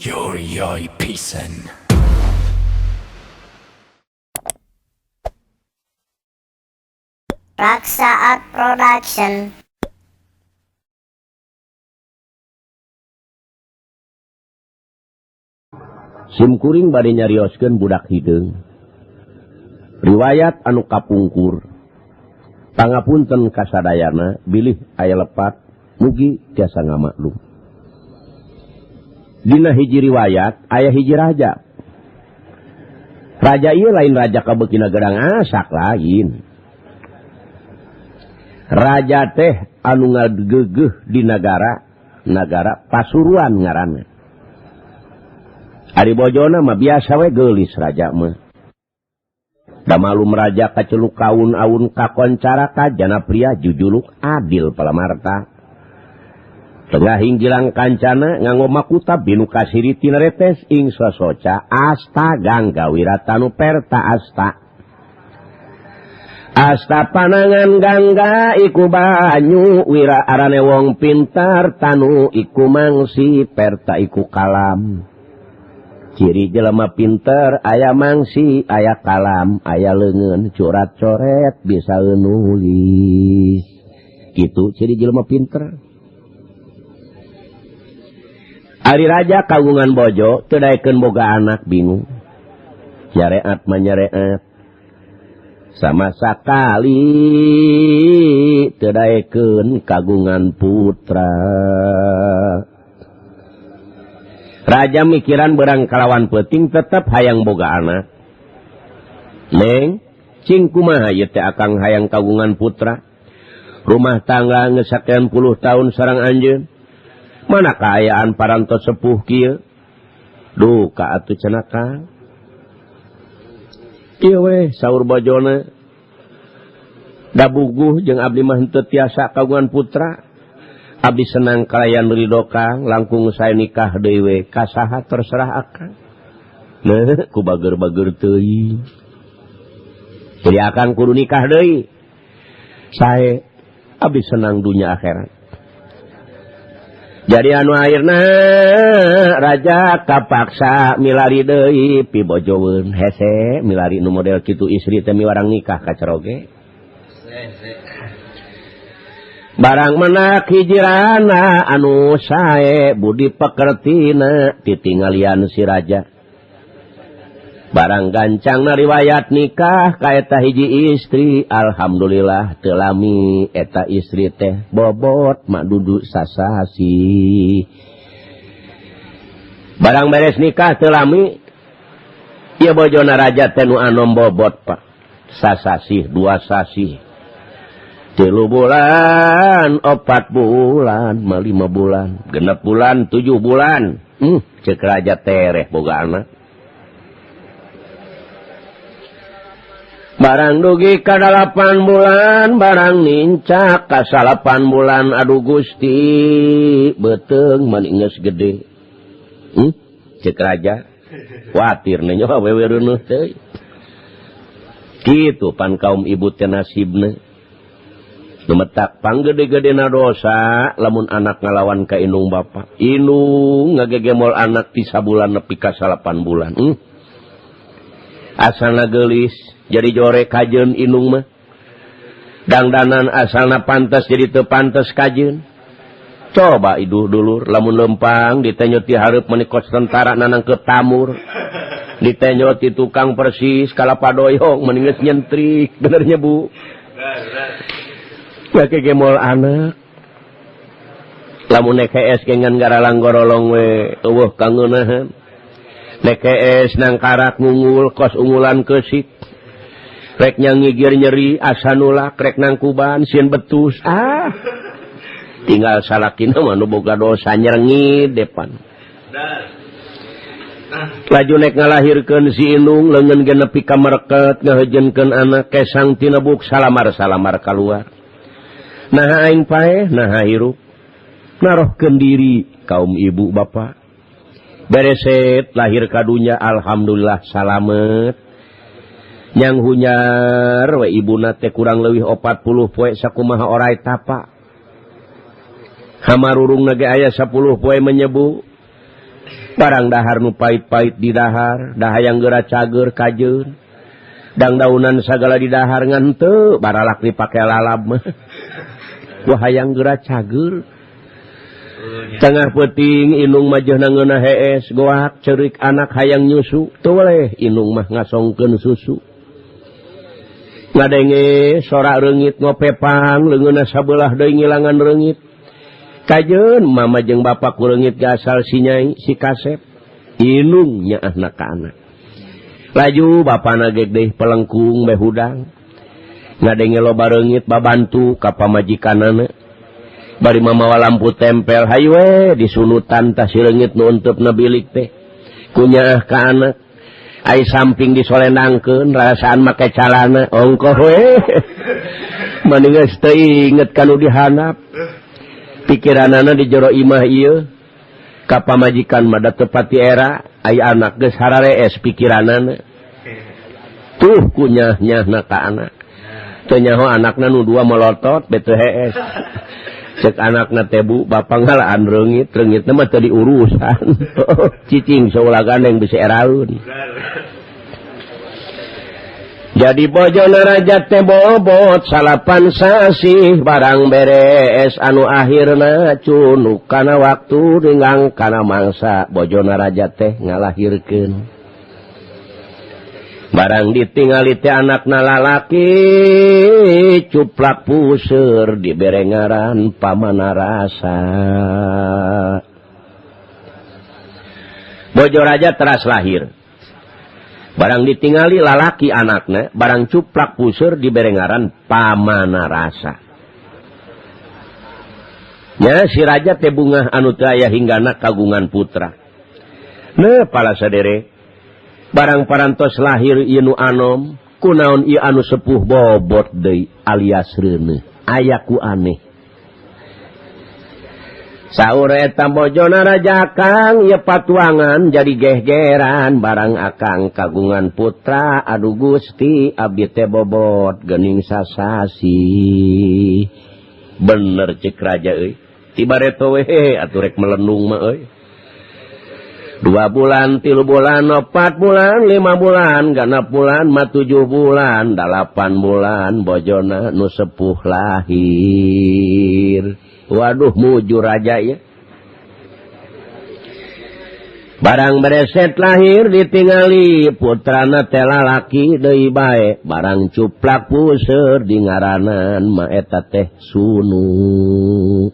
Yoi pisan. Raksa Art Production. Simkuring bade nyarioskeun budak hideung. Riwayat anu kapungkur. Pangapunten kasadayana bilih aya lepat mugi tiasa ngamaklum. Dina hiji riwayat aya hiji raja. Raja ieu lain raja kabeukina gedang asak lain. Raja teh anu ngageugeuh di nagara, nagara Pasuruan ngaranna. Ari bojona mah biasa we geulis raja mah. Da malum raja kaceluk kaun-aun kakoncara kajana pria jujuluk adil palamarta. Tengah hinggilang kancana nganggo makuta binu kasiri tinaretes ing sosoca asta gangga wiratanu perta asta. Asta panangan gangga iku banyu wira arane wong pintar tanu iku mangsi perta iku kalam. Ciri jelema pinter aya mangsi aya kalam aya leungeun curat coret bisa nulis. Kitu ciri jelema pinter. Ari raja kagungan bojo teu daekeun boga anak bingung. Nyareat mah nyareat. Sama sakali teu daekeun kagungan putra. Raja mikiran berang kalawan peuting tetep hayang boga anak. Neng, cing kumaha ieu teh akang hayang kagungan putra? Rumah tangga geus sakian puluh tahun sareng anjeun. Mana kaayaan parantos sepuh kieu? Duka atuh cenah Kang. Ieu weh saur bojona. Da buguh jeung abdi mah henteu tiasa kagungan putra. Abdi senang kalayan ridho Kang, langkung saya nikah deui we ka saha terserah akang. Nah, ku bager-bager teuing. Jadi akang kudu nikah deui. Sae abdi senang dunia akhirat. Jadi anu akhirna raja kapaksa milari deui pibojoweun hese milari nu model kitu istri teh miwarang nikah ka ceroge. Barang menak hijirana anu sae budi pekertina titinggalian si raja. Barang gancangna riwayat nikah ka eta hiji istri, alhamdulillah teu lami eta istri teh bobot mak dudu sasasi. Barang beres nikah teu lami ieu bojona raja teh nu anom bobot Pak. Sasasih dua sasih. 3 bulan, 4 bulan, 5 bulan, 6 bulan, 7 bulan. Cek raja tereh boga anak. Barang dugi ka 8 bulan, barang nincak ka 8 bulan, aduh Gusti, beuteung mani geus gede. Cek raja, kuatir nih nyawa wewe reuneuh teh. Kitu pan kaum ibu teh nasibna. Lumetak panggede-gedena dosa lamun anak ngalawan ka indung bapa. Indung ngagegemol anak ti sabulan nepi ka 8 bulan. Asalna geulis jadi jore kajeun indung mah. Dangdanan asalna pantes jadi teu pantes kajeun. Coba iduh dulur lamun lempang ditenyo ti hareup meuni kos tentara nanangkeup tamur. Ditenyo ti tukang persis kalapadoyong meuni geus nyentrik bener nya Bu. Ngagegemol anak. Lamun nek hees gengan garalang gorolong we eueuh kangeunahan. Nek hees nangkarak ngungul kos ungulan keusik. Rek nyangigir nyeri asa nulak rek nangkuban sieun betus. Ah. Tinggal salakina mah nu boga dosa nyerengit depan. Laju nek ngalahirkeun si indung leungeun ge nepi ka mereket ngaheujeunkeun anak kesang tinebuk salamar-salamar kaluar. Naha aing paeh, naha hirup. Narohkeun diri kaum ibu bapa. Bereset lahir ka dunya alhamdulillah salamet. Nyang hunyar we ibuna teh kurang leuwih 40 poe sakumaha orai tapa. Hamarurungna ge aya 10 poe menyebu. Barang dahar nu pait-pait di dahar, dah hayang geura cager kajeun. Dangdaunan sagala di dahar ngan teu baralak dipake lalab mah. Wah hayang geura cager. Tengah peuting indung mah jeunna ngeunah hees goak ceurik anak hayang nyusu, teu weleh indung mah ngasongkeun susu. Ngadenge sora reungit ngopepang leungeunna sabelah deui ngilangan reungit. Kajeun mama jeung bapak ku reungit gasal si nyai si kasep indung nyaahna ka anak. Laju bapana gek deui pelengkung meh hudang. Ngadenge loba reungit babantu ka pamajikanana. Bari mamawa lampu tempel hayu we disunutan tah si reungit nu unteupna bilik teh. Kunyaah ka anak. Ai samping disolendangkeun rasaan make calana ongkoh we. Mani geus teu inget ka nu dihandap. Pikiranana di jero imah ieu ka pamajikan mah da teu pati era ai anak geus hararees pikiranana. Tuh kunyah-nyahna ka anak. Teu nyaho anakna nu dua melotot bete hees. Cek anakna teh bu bapa ngalaan reungit, reungitna mah teu diurusan. Cicing saulah gandeng bisi eraeun. Jadi bojona raja teh bobot salapan sasih barang beres anu akhirna cunuk kana waktu dinggang kana mangsa bojona raja teh ngalahirkeun. Barang ditingali teh anakna lalaki cuplak puseur dibere ngaran Pamanarasa. Bojo raja teras lahir. Barang ditingali lalaki anakna, barang cuplak puseur dibere ngaran Pamanarasa. Nya si raja teh bungah anu teu aya hinggana kagungan putra. Ne pala sadere, barang parantos lahir ieu nu anom, kunaon ieu anu sepuh bobot deui alias reuneuh, aya ku aneh. Saur eta bojona raja akang ieu patuangan jadi gehgeran barang akang kagungan putra aduh Gusti abdi teh bobot geuning sasasi. Bener cek raja euy. Tiba reto we atuh rek melendung mah euy. 2 bulan, 3 bulan, 4 bulan, 5 bulan, 6 bulan, mah 7 bulan, 8 bulan bojona nu sepuh lahir. Waduh mujur raja ya. Barang bereset lahir ditingali putrana teh lalaki deui bae, barang cuplak puseur di ngaranan mah eta teh Sunu.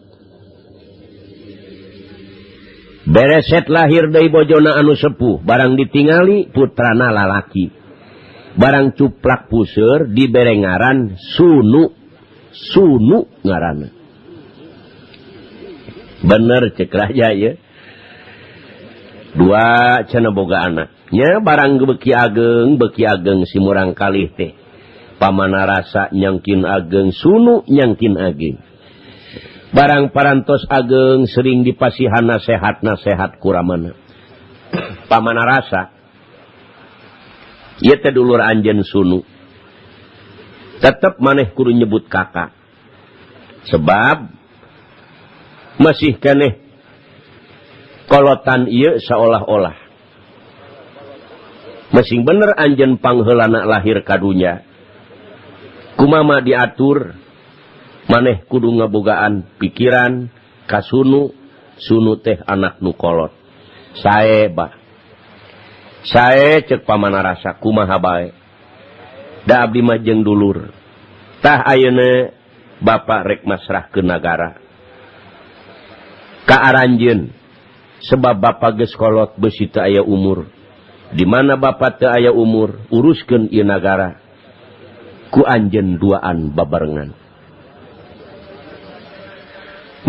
Bereset lahir deui bojona anu sepuh, barang ditingali putrana lalaki. Barang cuplak puseur dibere ngaran Sunu. Sunu ngaranna. Bener cek raja ya. Dua cenah boga anak. Nya barang beki ageng si murang kalih teh. Pamanarasa nyangkin ageng, Sunu nyangkin ageng. Barang parantos ageng sering dipasihan nasehat-nasehat kuramana. Pamanarasa ieu teh dulur anjeun Sunu. Tetep maneh kudu nyebut kakak. Sebab masih keneh kolotan ieu seolah-olah masing bener anjeun pangheulana lahir ka dunya. Kumama diatur maneh kudu ngabogaan pikiran ka Sunu, Sunu teh anak nu kolot. Sae bah. Sae cek Pamanarasa kumaha bae. Da abdi mah jeung dulur. Tah ayeuna bapak rek masrahkeun nagara ka aranjeun sebab bapa geus kolot beusi teu aya umur. Di mana bapa teu aya umur uruskeun ieu nagara ku anjeun duaan babarengan.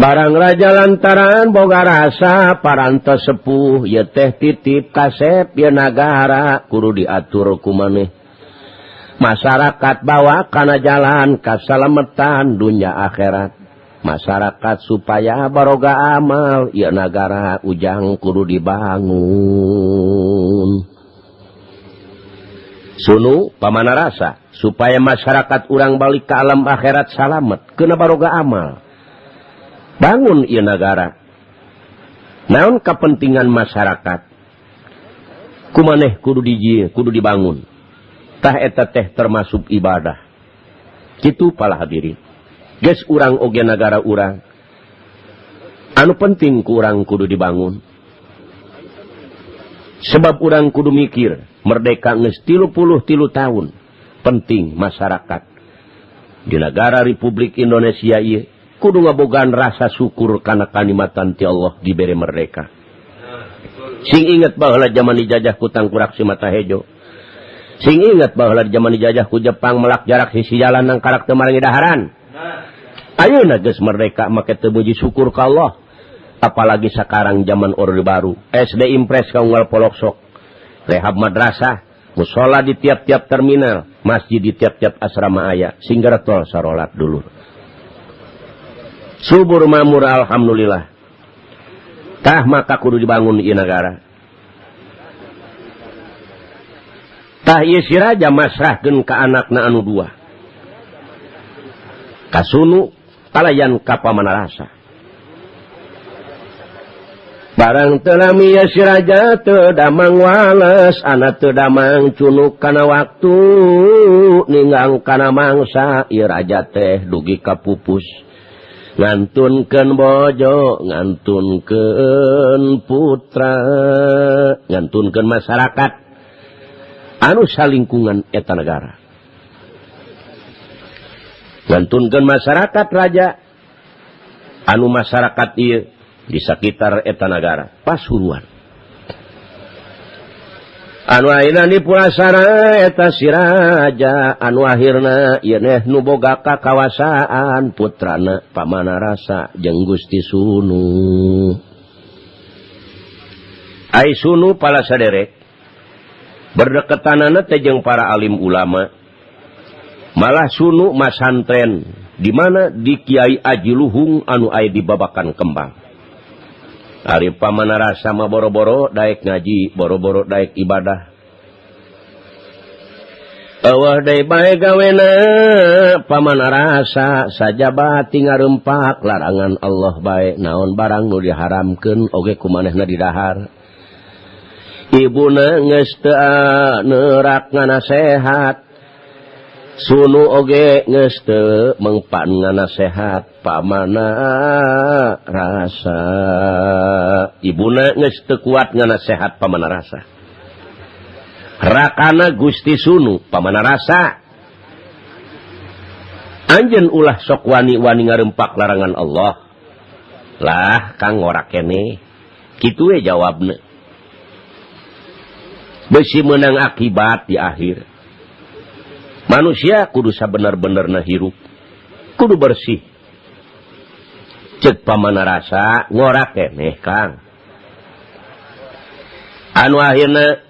Barang raja lantaran boga rasa parantos sepuh ieu teh titip kasep ieu nagara kudu diatur ku maneh. Masyarakat bawa kana jalan kasalametan dunya akhirat. Masyarakat supaya baroga amal ieu nagara ujang kudu dibangun. Sunu Pamanarasa supaya masyarakat urang balik ke alam akhirat salamet kena baroga amal. Bangun ieu nagara. Naon kepentingan masyarakat kumaneh kudu dijieun, kudu dibangun. Tah eta teh termasuk ibadah. Kitu pala hadirin. Geus urang oge nagara urang. Anu penting ku urang kudu dibangun. Sebab urang kudu mikir merdeka geus 33 tahun. Penting masyarakat di negara Republik Indonesia ieu kudu ngabogaan rasa syukur kana kanikmatan ti Allah dibere merdeka. Sing inget baheula zaman dijajah ku tangkurak si mata hejo. Sing inget baheula zaman dijajah ku Jepang melak jarak sisi jalan nang karak teu marangi daharan. Ayeuna geus merdeka make teu muji syukur ka Allah. Apalagi sekarang zaman Orde Baru. SD Impres ka unggal poloksok. Rehab madrasah, musola di tiap-tiap terminal, masjid di tiap-tiap asrama aya. Sing geretol sarolat dulur. Subur mamur alhamdulillah. Tah maka kudu dibangun ieu nagara. Tah ieu si raja masrahkeun ka anakna anu dua. Ka Sunu kalayan ka Pamanarasa. Barang teu lami ieu si raja teu damang wales, anak teu damang cunuk kana waktu, ninggang kana mangsa ieu raja teh dugi ka pupus. Ngantunkeun bojo, ngantunkeun putra, ngantunkeun masyarakat anu salingkungan eta negara. Ngantunkeun masyarakat raja anu masyarakat ieu di sekitar eta nagara Pasuruan. Anu ayeuna dipulasara eta si raja anu akhirna ieu neh nu boga kakawasaan putrana Pamanarasa jeung Gusti Sunu. Ai Sunu pala saderek berdeketanana teh jeung para alim ulama. Malah Sunu masantren di mana di Kiai Aji Luhung anu aya di Babakan Kembang. Ari Pamanarasa mah boro-boro daek ngaji, boro-boro daek ibadah. Eueuh deui bae gawena Pamanarasa sajaba tingarempak larangan Allah bae naon barang nu diharamkeun oge ku manehna didahar. Ibuna geus teu neurak nganasehat. Sunu oge geus teu mengpan nganasehat Pamanarasa. Ibuna geus teu kuat nganasehat Pamanarasa. Rakana Gusti Sunu Pamanarasa. Anjeun ulah sok wani-wani ngarempak larangan Allah. Lah kang ngorak keneh. Kitu we jawabna. Besi menang akibat di akhir. Manusia kudu sabener-benerna hirup, kudu bersih. Cek Pamanarasa ngorak keneh Kang. Anu akhirna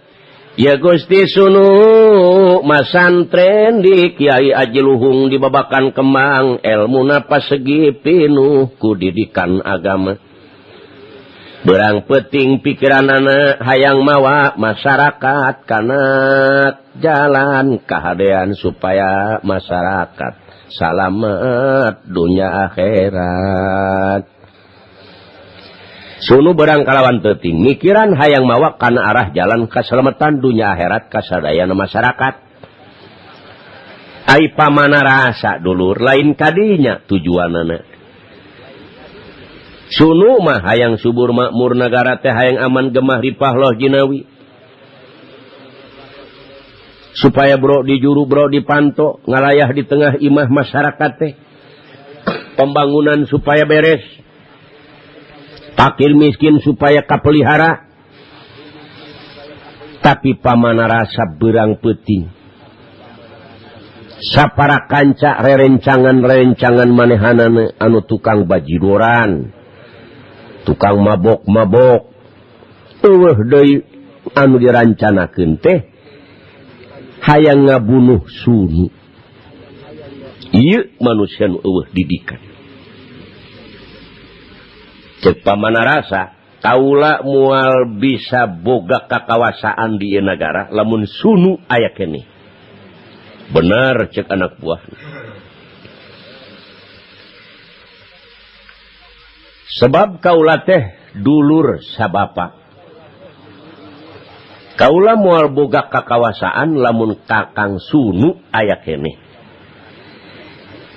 ya Gusti Sunu masantren di Kiai Aji Luhung di Babakan Kembang elmuna pasegi pinuh ku didikan agama. Berang peting pikiranana hayang mawa masyarakat kana jalan kahadean supaya masyarakat salamet dunia akhirat. Sunu berang kalawan teuting mikiran hayang mawa kana arah jalan kaselamatan dunia akhirat kasadayana masyarakat. Ai Pamanarasa dulur lain kadinya tujuanana. Sunu mah hayang subur makmur nagara teh hayang aman gemah ripah loh jinawi. Supaya bro di juru bro di panto ngalayah di tengah imah masyarakat teh. Pembangunan supaya beres. Fakir miskin supaya kapelihara. Tapi Pamanarasa berang peuting. Sapara kanca rerencangan-rerencangan manehanana anu tukang bajidoran. Tukang mabok-mabok. Eueuh deui anu dirancanakeun teh hayang ngabunuh Sunu. Ieu manusia nu eueuh didikan. Cek Pamanarasa kaula moal bisa boga kakawasaan di ieu nagara lamun Sunu aya keneh. Bener cek anak buah. Sebab kaula teh dulur sabapa. Kaula moal boga kakawasaan lamun Kakang Sunu aya keneh.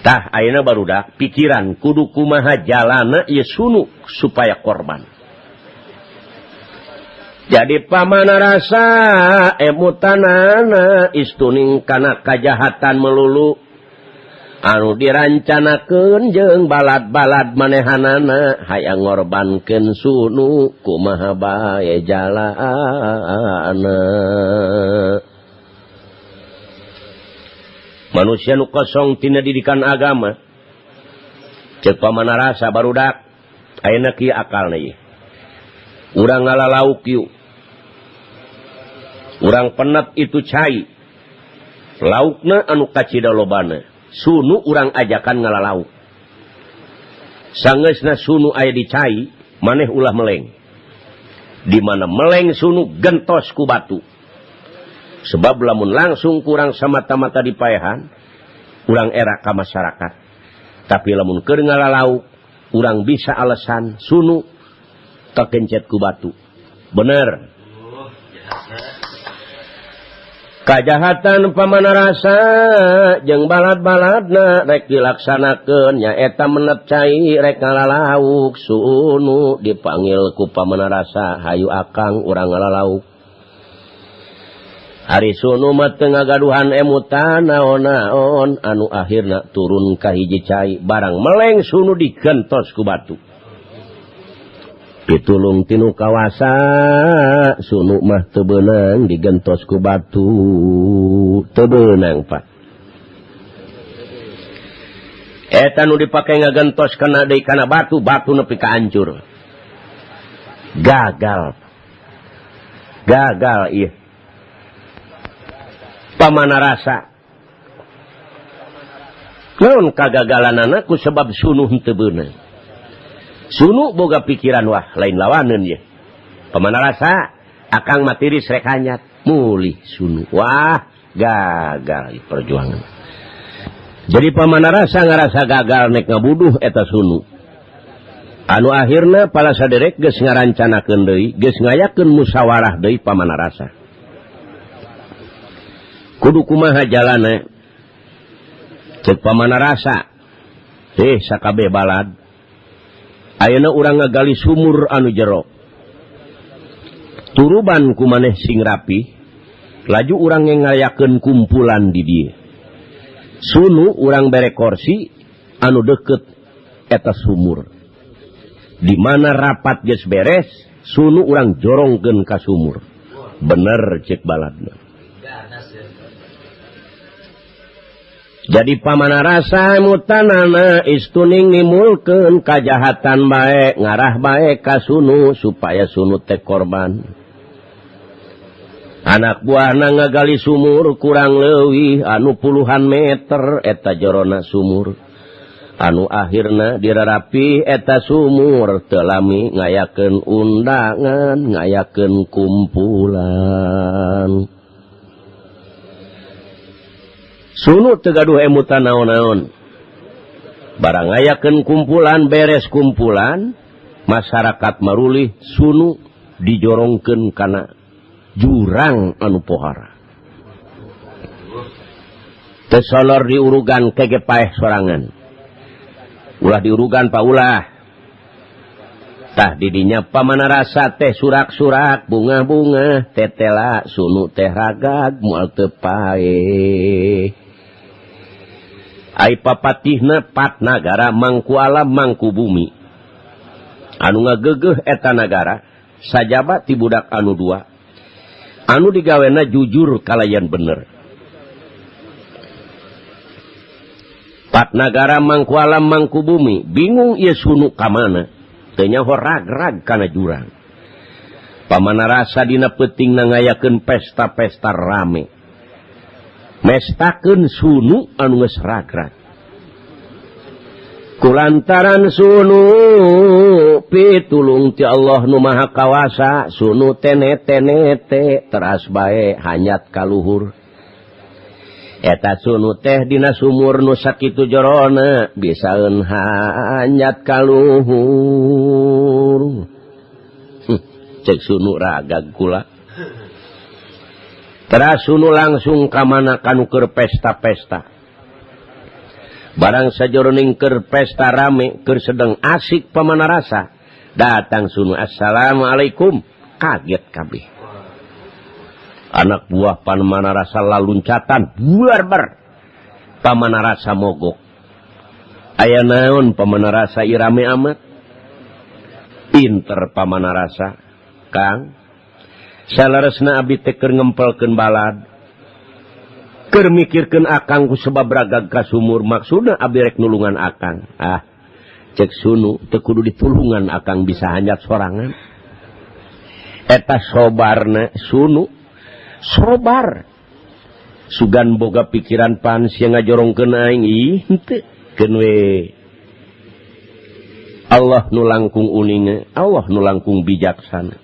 Tah ayeuna barudak pikiran kudu kumaha jalana ieu Sunu supaya korban. Jadi pamana rasa emutanana istuning kana kajahatan melulu anu dirancanakeun jeung balad-balad manehanana hayang ngorbankeun Sunu kumaha bae jalana. Manusia nu kosong tina didikan agama. Ceuk pamana rasa barudak ayeuna kieu akalna ieu. Urang ngalalauk yuk. Urang penat itu cai. Laukna anu kacida lobana. Sunu urang ajakan ngalalauk. Sangeusna Sunu aya di cai, maneh ulah meleng. Di mana meleng Sunu gentos ku batu. Sebab lamun langsung kurang samata-mata dipaehan, urang era ka masyarakat. Tapi lamun keur ngalalauk, urang bisa alasan Sunu kakencet ku batu. Bener. Kajahatan pamana rasa jeung balad-baladna rek dilaksanakeun nyaeta menet cai rek ngalalauk Sunu dipanggil ku pamana rasa hayu akang urang ngalalauk. Ari Sunu mah teu ngagaduhan emutan naon-naon anu akhirna turun ka hiji cai barang meleng Sunu digentos ku batu. Pitulung tinu kawasa Sunu mah teu beunang digentos ku batu teu beunang Pak. Eta nu dipake ngagentos kana deui kana batu, batu nepi ka hancur. Gagal. Gagal ieu. Pamana rasa. Naon kagagalanana ku sebab Sunu henteu beunang. Sunu boga pikiran wah lain lawaneun ye. Pamana rasa akang matiris rek hanyat mulih Sunu. Wah gagal perjuangan. Jadi pamana rasa ngarasa gagal nek ngabuduh eta Sunu. Anu akhirna pala saderek geus ngarancanakeun deui, geus ngayakeun musyawarah deui pamana rasa. Kudu kumaha jalana? Ceuk pamana rasa. Sakabeh balad. Ayeuna urang ngagali sumur anu jero. Turuban ku maneh sing rapi, laju urang ngayakeun kumpulan di dieu. Sunu urang bere korsi anu deukeut eta sumur. Di mana rapat geus beres, Sunu urang jorongkeun ka sumur. Bener ceuk baladna. Jadi pamana rasa mutanana istuning nimulkeun kajahatan bae ngarah bae ka Sunu supaya Sunu teh korban. Anak buahna ngagali sumur kurang leuwih anu puluhan meter eta jorona sumur. Anu akhirna dirarapi eta sumur teu lami ngayakeun undangan, ngayakeun kumpulan. Sunu teu gaduh emutan naon-naon. Barang ngayakeun kumpulan beres kumpulan, masyarakat marulih Sunu dijorongkeun kana jurang anu pohara. Teu solor diurugan kege paeh sorangan. Ulah diurugan pa ulah. Tah didinya pamana rasa teh surak-surak bunga-bunga tetela Sunu teh ragag moal teu paeh. Ai papatihna pat nagara mangku alam mangku bumi. Anu ngagegeuh eta nagara sajaba ti budak anu dua. Anu digawena jujur kalayan bener. Pat nagara mangku alam mangku bumi bingung ieu Sunu ka mana. Teu nyaho rag-rag kana jurang. Pamana rasa dina peutingna ngayakeun pesta-pesta rame. Mestakeun Sunu anu geus rag-rag. Kulantaran Sunu pitulung ti Allah nu Maha Kawasa, Sunu tene-tene teras bae hanyat ka luhur. Eta Sunu teh dina sumur nu sakitu jorona bisaeun hanyat ka luhur. Cek Sunu ragag kula. Teras Sunu langsung ka mana kanu keur pesta-pesta. Barang sajoroning keur pesta rame, keur sedang asik Pamana Rasa, datang Sunu, assalamualaikum, kaget kabeh. Anak buah Pamana Rasa laluncatan, buar bar. Pamana Rasa mogok. Aya naon Pamana Rasa irame amat? Pinter Pamana Rasa, Kang. Saleresna abdi teh keur ngempelkeun balad. Keur mikirkeun akang ku sebab ragag ka sumur, maksudna abdi rek nulungan akang. Ah, cek Sunu teu kudu ditulungan, akang bisa hanjat sorangan. Eta sobarna Sunu, sobar. Sugan boga pikiran pan sia ngajorongkeun aing, ih henteu keun we. Allah nu langkung uninga, Allah nu langkung bijaksana.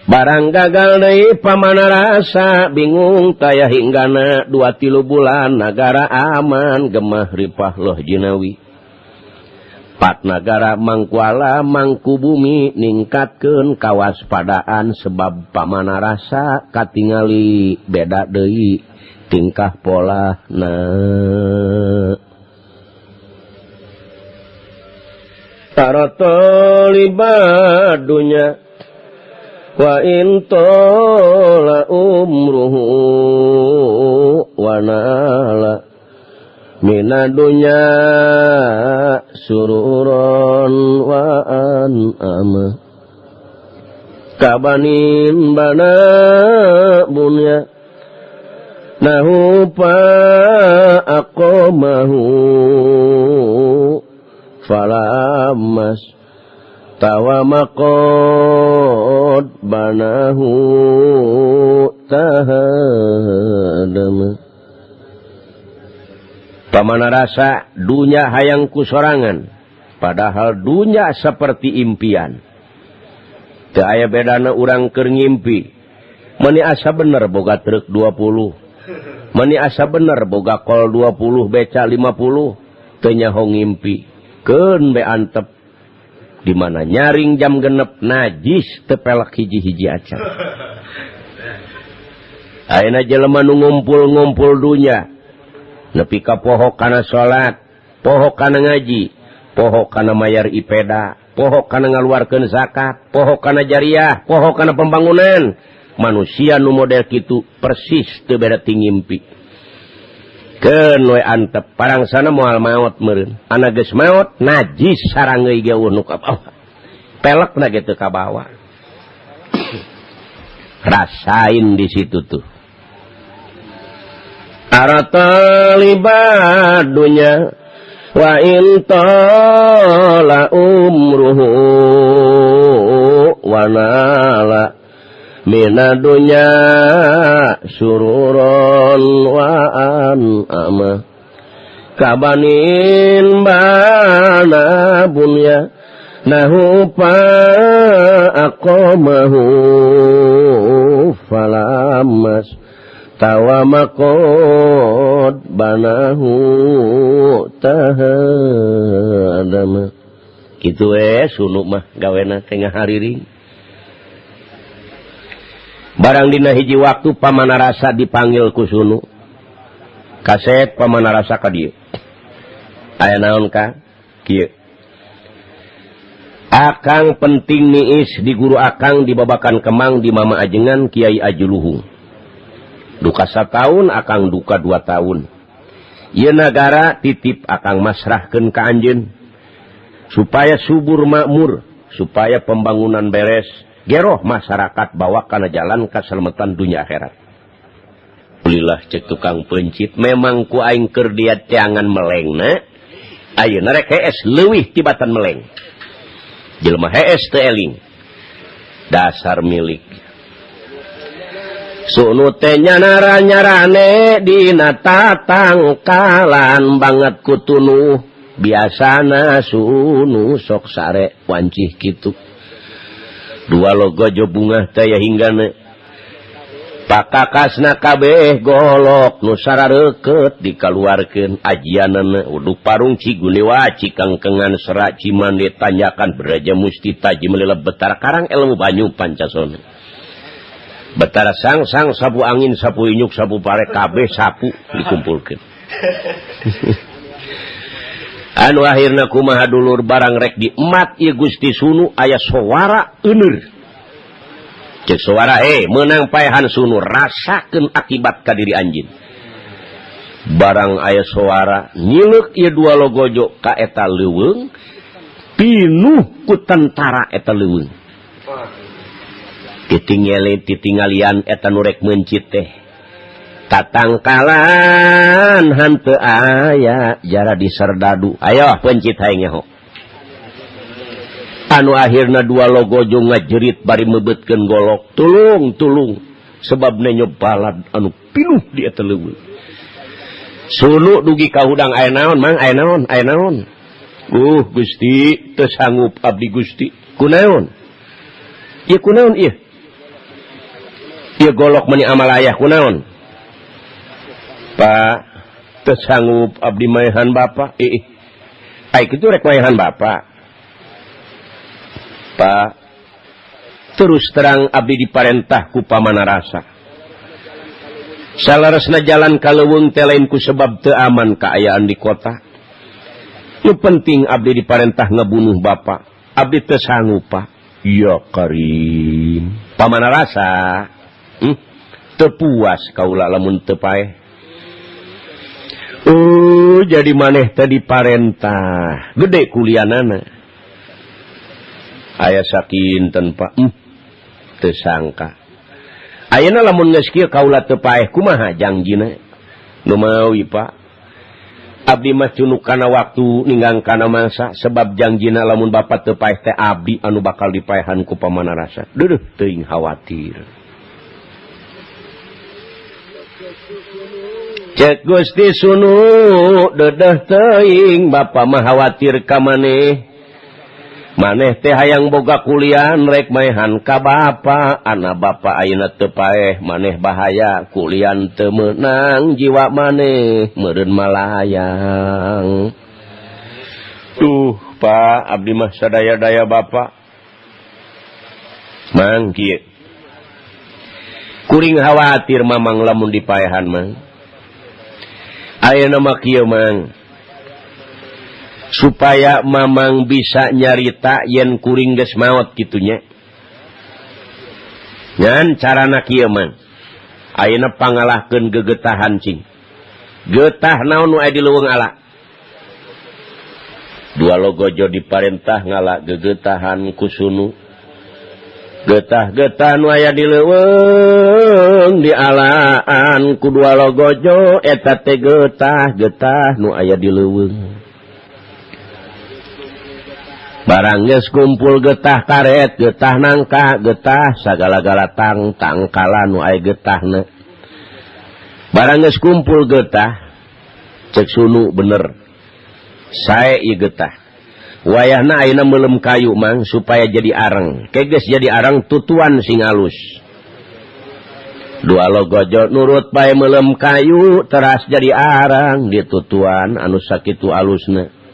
Barang gagal deui Pamana Rasa bingung taya hinggana 2-3 bulan nagara aman gemah ripah loh jinawi. Pat nagara Mangkuala Mangkubumi ningkatkeun kawaspadaan sebab Pamana Rasa katingali beda deui tingkah polahna. Tarotoliba dunya wa in tola umruhu wa nala mina dunya sururon wa an ama kabanin bana bunya nahu pa aqamahu falamas tawamaqad banahu tahadama. Pamana Rasa dunya hayang ku sorangan, padahal dunya seperti impian. Teu aya bedana urang keur ngimpi. Meuni asa bener boga truk 20, meuni asa bener boga kol 20 beca 50, teu nyaho ngimpi. Keun be antep. Di mana nyaring jam genep najis tepelak hiji-hiji acan. Ayeuna jelema nu ngumpul-ngumpul dunya nepi ka poho kana salat, poho kana ngaji, poho kana mayar ipeda, poho kana ngaluarkeun zakat, poho kana jariah, poho kana pembangunan. Manusia nu model kitu persis teu beda ti ngimpi. Keun we antep parangsana moal maot meureun. Ana geus maot najis sarangeui ge eueuh nu ka bawah. Pelekna ge teu kabawa. Rasain di situ tuh. Arata libadunya wa in tala umruhu wa nala mina dunya sururon wa an ama kabanin bana bunya nahu pa aqamahu falamas tawamakod banahu tahadama. Kitu we Sunu mah gawena teh ngahariring. Barang dina hiji waktu Pamana Rasa dipanggil ku Sunu. Kaset Pamana Rasa ka dieu. Aya naon ka? Kieu. Akang penting niis di guru akang di Babakan Kemang di Mama Ajengan Kiai Ajuluhung. Duka satahun akang duka 2 tahun. Ieu nagara titip akang masrahkeun ka anjeun supaya subur makmur, supaya pembangunan beres. Geroh masyarakat bawa kana jalan kaselamatan dunia akhirat. Alhamdulillah cek tukang pencit memang ku aing keur dia teangan melengna. Ayeuna rek hees leuwih tibatan meleng. Jelema hees teu eling. Dasar milik. Sunu teh nyanara nyarane dina tatangkalan banget kutunuh biasana sunu sok sare wancih kitu. Dua logo jo bunga teh ya hinggana. Pakakasna kabeh golok nu sarareukeut dikaluarkeun ajianana uduk parung Cigunewa Cikangkengan Serak Cimande Tanjakan Braja Musti Taji Melila Betara Karang Ilmu Banyu Pancasona. Betara sang-sang sapu angin sapu inyuk sapu pare kabeh sapu dikumpulkeun. Anu akhirna kumaha dulur barang rek diemat ieu Gusti Sunu aya sowara euneur. Cek suara meunang paehan Sunu rasakeun akibat ka diri anjeun. Barang aya suara nyileuk ieu dua logojo ka eta leuweung pinuh ku tentara eta leuweung. Titinggale titinggalian eta nu rek meuncit teh. Tatangkalan hanteu aya jara diserdadu. Ayo pencit hayang nyaho. Anu akhirna dua logojo ngajerit bari meubetkeun golok. Tulung tulung sebab nenyo balad anu pinuh di eta leuweung. Sunu dugi ka hudang aya naon mang aya naon aya naon. Gusti teu sanggup abdi Gusti. Kunaon? Ieu kunaon ieu? Ieu golok meuni amalaya kunaon? Pak teu sanggup abdi maehan bapa. Ih. Ai kitu rek maehan bapa. Pak terus terang abdi diparentah ku pamana rasa. Salaresna jalan ka leuweung teh lain ku sebab teu aman kaayaan di kota. Nu penting abdi diparentah ngabunuh bapa. Abdi teu sanggup Pak. Ya Karim. Pamana rasa? Teu puas kaula lamun teu paeh. Jadi maneh teh diparentah. Gede kulianana. Aya sakinten Pak. Teu sangka. Ayeuna lamun geus kieu kaula teu paeh kumaha jangjina? Nu mawi Pak. Abdi mah cunuk kana waktu ninggang kana masa sebab jangjina lamun bapa teu paeh teh abdi anu bakal dipaehan ku pamana rasa. Deuh teuing khawatir. Cek Gusti Sunu deudeuh teuing bapa mah khawatir ka maneh. Maneh teh hayang boga kulian rek maehan ka bapa, ana bapa ayeuna teu paeh, maneh bahaya kulian teu meunang jiwa maneh meureun malayang. Duh, Pak, abdi mah sadaya-daya bapa. Mang kieu. Kuring khawatir mamang lamun dipaehan mang. Ayeuna mah kieu mang. Supaya mamang bisa nyarita yen kuring geus maot kitunya. Ngan carana kieu mang. Ayeuna pangalahkeun gegetahan cing. Getah naon nu aya di leuweung ala? Dua logojo diparentah ngala gegetahan ku Sunu. Getah-getah nu aya di leuweung dialaan ku dua logojo eta teh getah-getah nu aya di leuweung. Barang geus kumpul getah karet, getah nangka, getah sagala-gala tang tangkala nu aya getahna. Barang geus kumpul getah, cek Sunu bener. Sae ieu getah. Wayahna ayeuna meuleum kayu mang supaya jadi areng. Ke geus jadi areng tutuan sing alus. Dua logojo nurut bae meuleum kayu teras jadi arang ditutuan anu sakitu alusna.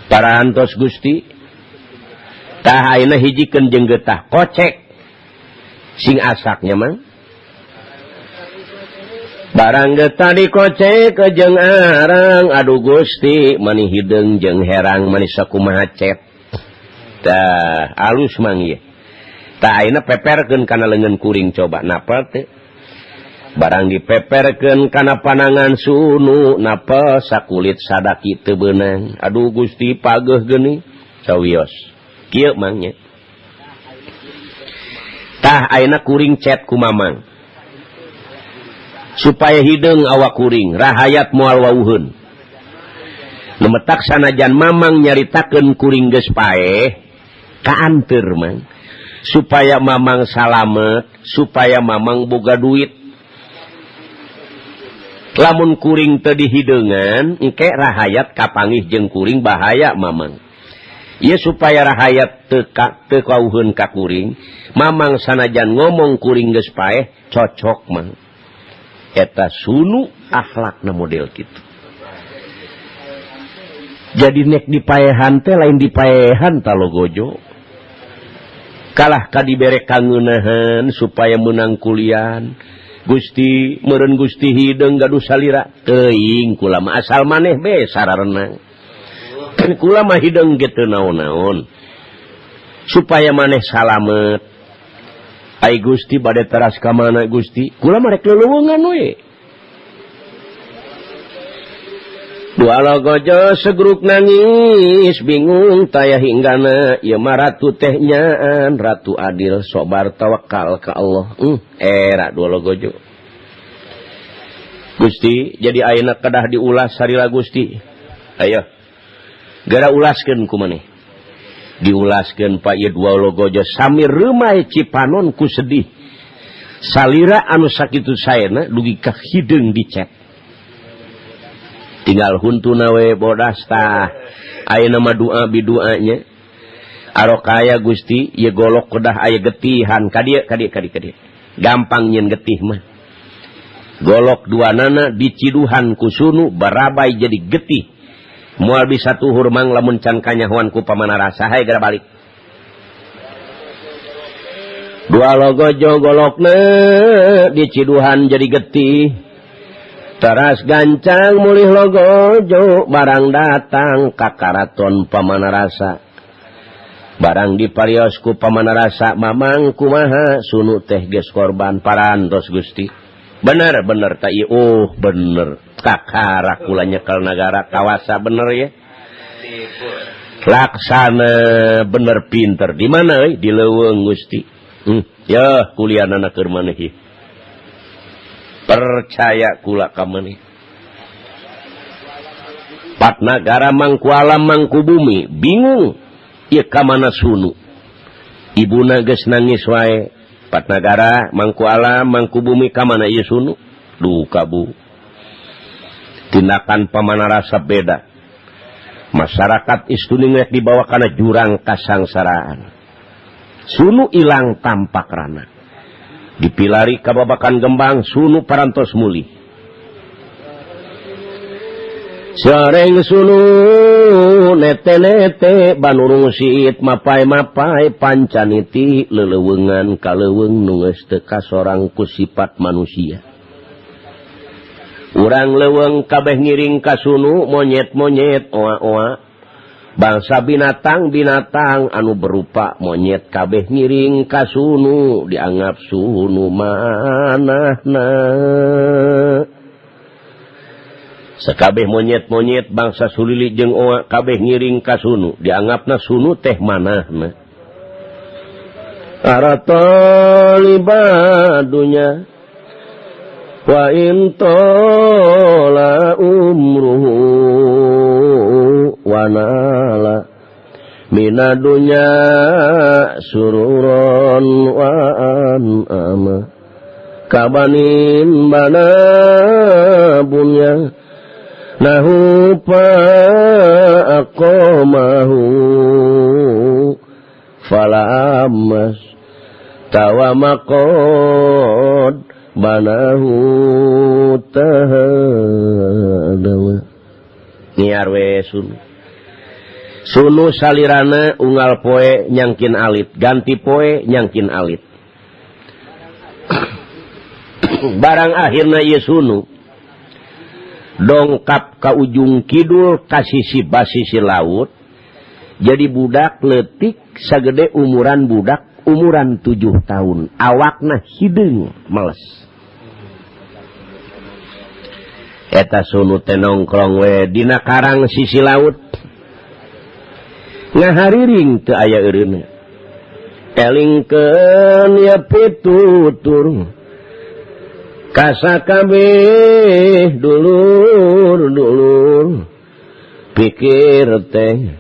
Parantos Gusti tah ayeuna hijikeun jeung getah kocek sing asaknya mang. Barang getah dikocek jeung arang aduh Gusti mani hideung jeung herang mani sakumaha cet. Tah alus mang ieu. Tah ayeuna peperkeun kana leungeun kuring coba napel teh. Barang dipeperkeun kana panangan Sunu napel sakulit sadaki teu beunang. Aduh Gusti pageuh geuning sawios. Kieu mang nya. Tah ayeuna kuring cet ku mamang. Supaya hideung awak kuring rahayat moal wauheun. Nu metak sanajan mamang nyaritakeun kuring geus paeh kaanteur mang. Supaya mamang salamet, supaya mamang boga duit. Lamun kuring teu dihideungan engke rahayat kapanggih jeung kuring bahaya mamang. Ieu supaya rahayat teu teu kauheun ka kuring, Mamang sanajan ngomong kuring geus paeh, cocok mang. Eta sunu akhlakna model kitu. Jadi nek dipaehan teh lain dipaehan talogojo. Kalah ka dibere kangeunahan supaya menang kulian. Gusti meureun Gusti hideung gaduh salira teuing kula mah asal maneh be sararenang. Kula mah hideung ge teu naon-naon. Supaya maneh salamet. Ai Gusti bade teras ka mana Gusti? Kula mah rek leuweungan we. Dua logojo segruk nangis bingung taya hinggana ieu mah ratu teh nyaan ratu adil sobar tawakal ka Allah. Era dua logojo. Gusti jadi ayeuna kedah diulas sarila Gusti. Ayo. Geura ulaskeun ku maneh. Diulaskeun pa ieu dua logojo sami reumay Cipanon ku sedih. Salira anu sakitu saena dugi ka hideung dicet. Tinggal huntuna we bodas tah. Ayeuna mah doa biduanya. Arokaya Gusti ieu golok kedah aya getihan ka dieu ka dieu ka dieu ka dieu. Gampang nyeun getih mah. Golok dua nana diciduhan ku sunu barabai jadi getih. Moal bisa tuhur mang lamun can kanyahoan ku pamanarasa hae geura balik. Dua logojo golokna diciduhan jadi getih. Teras gancang mulih logojo barang datang ka karaton pamanarasa. Barang diparios ku pamanarasa mamang kumaha sunu teh geus korban parantos Gusti. Bener bener ta ieu oh bener kakara kula nyekel nagara kawasa bener ya. Laksana bener pinter di mana euy di leuweung Gusti. Ya kulianana keur maneh ieu. Percaya kula ka maneh. Patnagara mangku alam mangku bumi bingung ieu ka mana sunu. Ibuna geus nangis wae. Patnagara mangku alam mangku bumi ka mana ieu sunu? Duka bu. Tindakan pamanarasa beda. Masyarakat istuning rek dibawa kana jurang kasangsaraan. Sunu ilang tampak rana. Dipilari kababakan gembang sunu parantos mulih. Sareng sunu nete-nete banurung siit mapai-mapai pancaniti leleuweungan kaleuweung nu geus teu kasorang ku sifat manusia. Urang leuweung kabeh ngiring ka sunu monyet-monyet oa-oa. Bangsa binatang-binatang anu berupa monyet kabeh ngiring ka sunu dianggap sunu manahna. Sakabeh monyet-monyet bangsa sulili jeung oa kabeh ngiring ka sunu dianggapna sunu teh manahna. Aratolibadunya wa in tola umruhu wanala minadunya sururon wa an'ama kabanin bana bunya nahu pa aqamahu falamas tawamaqad banahu tahadawa. Niar we sunu. Sunu salirana unggal poe nyangkin alit, ganti poe nyangkin alit. Barang akhirna ieu sunu dongkap ka ujung kidul ka sisi basisi laut, jadi budak leutik sagede umuran budak umuran 7 tahun, awakna hideung males. Eta sunu teh nongkrong we dina karang sisi laut. Ngahariring teu aya eureunna. Elingkeun ya pitutur. Kasakabeh dulur-dulur. Pikir teh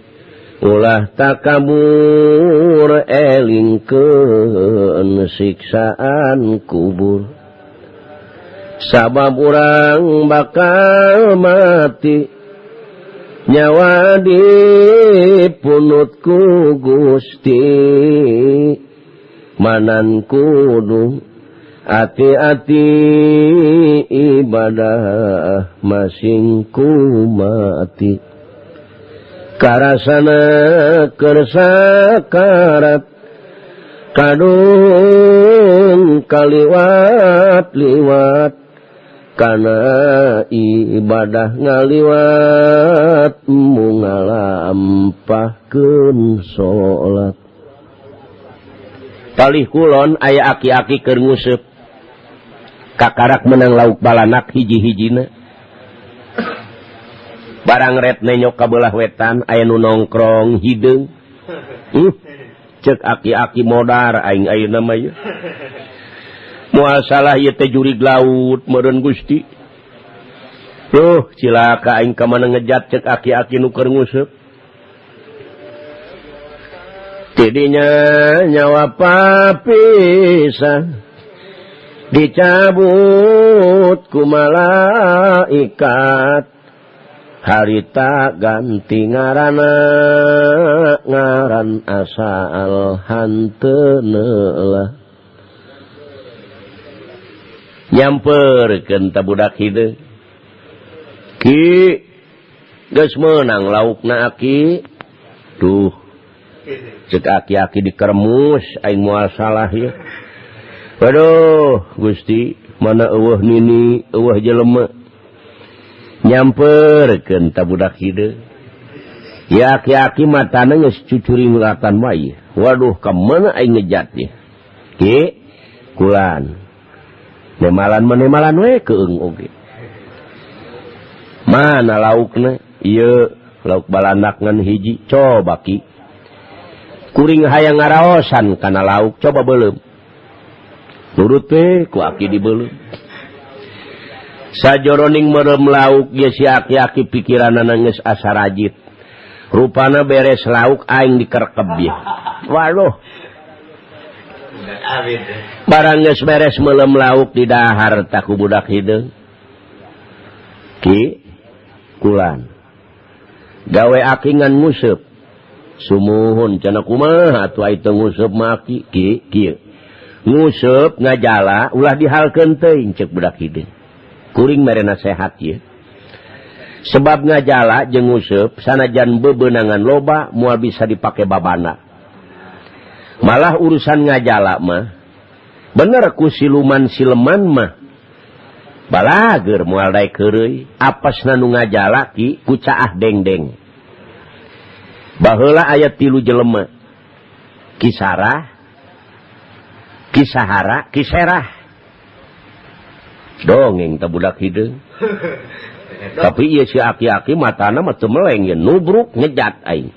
ulah takabur elingkeun siksaan kubur. Sabab urang bakal mati nyawa Dipunut ku Gusti manan kudu ati-ati ibadah masing kumati karasana keur sakarat kadung kaliwat-liwat kana ibadah ngaliwat mung ngalampahkeun salat. Palih kulon aya aki-aki keur nguseup kakarak menang lauk balanak hiji-hijina. Barang ret nenyok ka belah wetan aya nu nongkrong hideung. Cek aki-aki modar aing ayeuna mah ieu. Moal salah ieu teh jurig laut meureun Gusti. Duh cilaka aing ka mana ngejat cek aki-aki nu keur nguseup. Tidinya nyawa papisah dicabut ku malaikat harita ganti ngaranna ngaran asal hanteuna nyamperkeun ta budak hideung ki geus meunang laukna aki. Duh cek aki-aki dikeremus aing moal salah ieu. Waduh Gusti mana eueuh nini eueuh jelema nyamperkeun ta budak hideung. Ya aki-aki matana geus cucuring latan wae. Waduh ka mana aing ngejat ieu. Ki kulan nemalan menemalan we keung oge. Mana laukna ieu lauk balanak ngan hiji coba ki. Kuring hayang ngaraosan kana lauk coba beuleum. Nurut we ku aki dibeuleum. Sajoroning merem lauk ge si aki-aki pikiranana geus asa rajit. Rupana beres lauk aing dikerkeb ieu. Waduh. Barang geus beres melem lauk di dahar tak ku budak hideung. Ki kulan. Gawe aki ngan nguseup. Sumuhun cenah kumaha atuh ai teu nguseup mah aki ki kieu. Nguseup ngajala ulah dihalkeun teuing cek budak hideung. Kuring mere nasehat ieu. Sebab ngajala jeung nguseup sanajan bebenangan loba moal bisa dipake babana. Malah urusan ngajala mah bener ku siluman sileman mah balager moal daek heureuy apasna nu ngajala ki ku caah dengdeng. Baheula aya 3 jelema. Kisarah, Kisahara, Kiserah. Dongeng teh budak hideung. Tapi ieu si aki-aki matana mah teu meleng ye nubruk ngejat aing.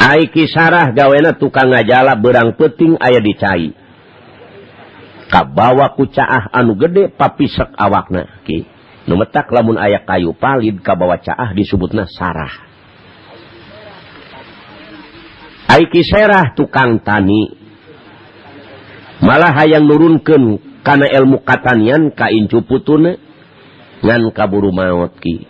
Ai Kisarah gawena tukang ngajala beurang peuting aya di cai. Kabawa ku caah anu gede papisek awakna ki. Nu metak lamun aya kayu palid kabawa caah disebutna sarah. Ai Kiserah tukang tani. Malah hayang nurunkeun kana ilmu katanian ka incu putuna ngan kaburu maot ki.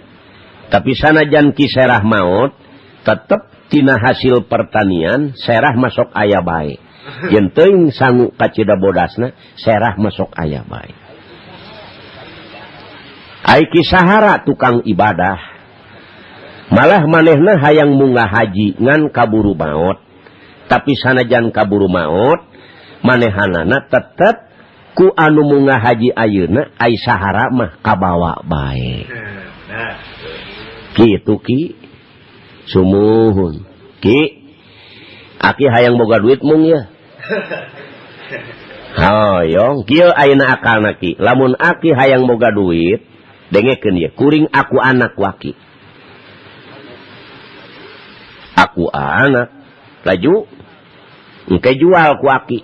Tapi sanajan Kiserah maot tetep tina hasil pertanian serah masuk aya bae. Yen teuing sangu kacida bodasna serah masuk aya bae. Ai Kisahara tukang ibadah. Malah manehna hayang munggah haji ngan kaburu maot. Tapi sanajan kaburu maot manehanana tetep ku anu munggah haji ayeuna ai Sahara mah kabawa bae. Kitu ki. Sumuhun. Ki aki hayang boga duit mung ya. Hoyong kieu ayeuna akalna ki. Lamun aki hayang boga duit dengekeun ye kuring aku anak waki. Aku anak laju engke jual ku aki.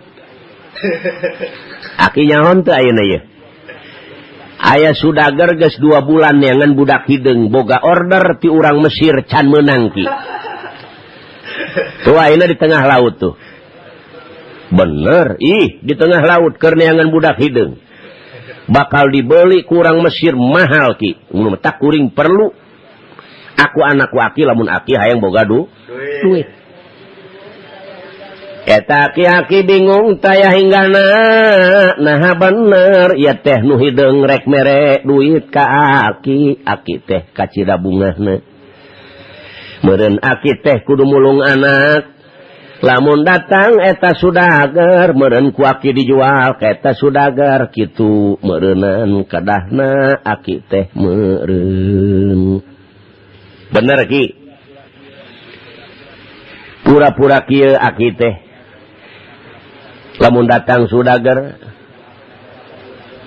Aki nyaon teu ayeuna ye. Aya sudager geus 2 bulan neangan budak hideung boga order ti urang Mesir can meunang ki. Tuh ayeuna di tengah laut tuh. Bener, ih di tengah laut keur neangan budak hideung. Bakal dibeli kurang Mesir mahal ki. Mun tak kuring perlu Aku anakku aki lamun aki hayang boga duit. Eta aki-aki bingung taya hinggana nah bener ya teh nu hideung rek mere duit ka aki, aki teh kacida bungahna. Meureun aki teh kudu mulung anak. Lamun datang eta sudager meureun ku aki dijual ka eta sudager kitu meureunan kadahna aki teh meureun. Bener ki? Pura-pura kieu aki teh. Lamun datang sudager